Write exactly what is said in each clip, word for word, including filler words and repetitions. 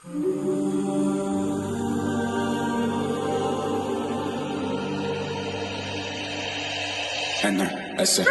N S.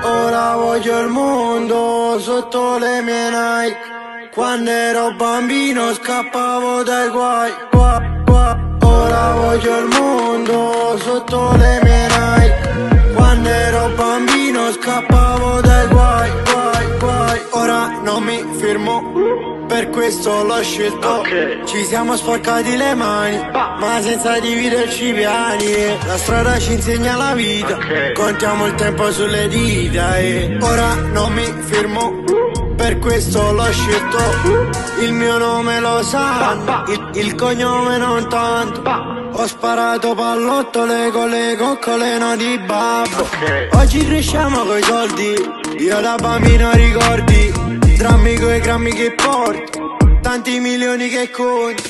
Ora voglio il mondo sotto le mie Nike. Quando ero bambino scappavo dai guai, guai, guai. Ora voglio il mondo sotto le mie Nike. Quando ero bambino scappavo dai guai, guai, guai. Ora non mi fermo, per questo l'ho scelto. Ok. Ci siamo sporcati le mani, ma senza dividerci i piani. La strada ci insegna la vita, ok, contiamo il tempo sulle dita. E ora non mi fermo, per questo l'ho scelto. Il mio nome lo sanno, il, il cognome non tanto. Ho sparato pallottole con le coccole, no di babbo. Ok. Oggi cresciamo coi soldi, io da bambino ricordi, drammi coi grammi che porto, tanti milioni che conto.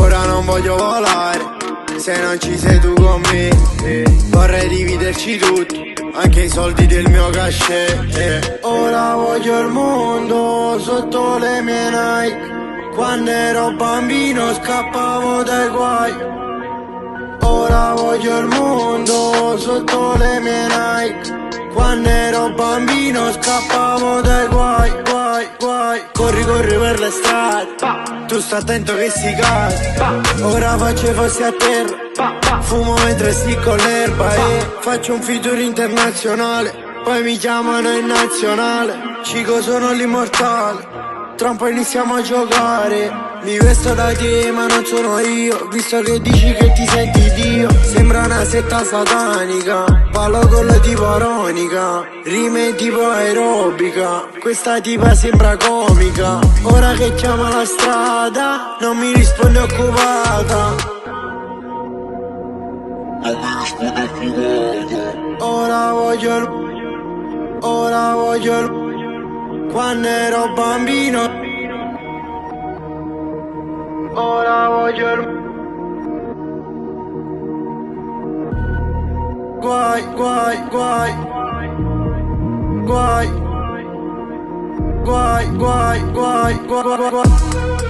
Ora non voglio volare, se non ci sei tu con me. Vorrei dividerci tutto, anche i soldi del mio cachet. Ora voglio il mondo sotto le mie Nike. Quando ero bambino scappavo dai guai. Ora voglio il mondo sotto le mie Nike. Quando ero bambino scappavo dai guai, guai, guai. Corri, corri per le strade, tu sta attento che si cade. Ora faccio i fossi a terra, fumo mentre sticco l'erba e faccio un feature internazionale. Poi mi chiamano in nazionale, Cico sono l'immortale. Tra un po' iniziamo a giocare. Mi vesto da te ma non sono io, visto che dici che ti senti Dio. Sembra una setta satanica, ballo con la tipo aronica, rime tipo aerobica. Questa tipa sembra comica, ora che chiama la strada non mi risponde occupata. Ora voglio il, ora voglio il, quando ero bambino. Ora voglio il, guai, guai, guai. Guai. Guai, guai, guai, guai, guai, guai.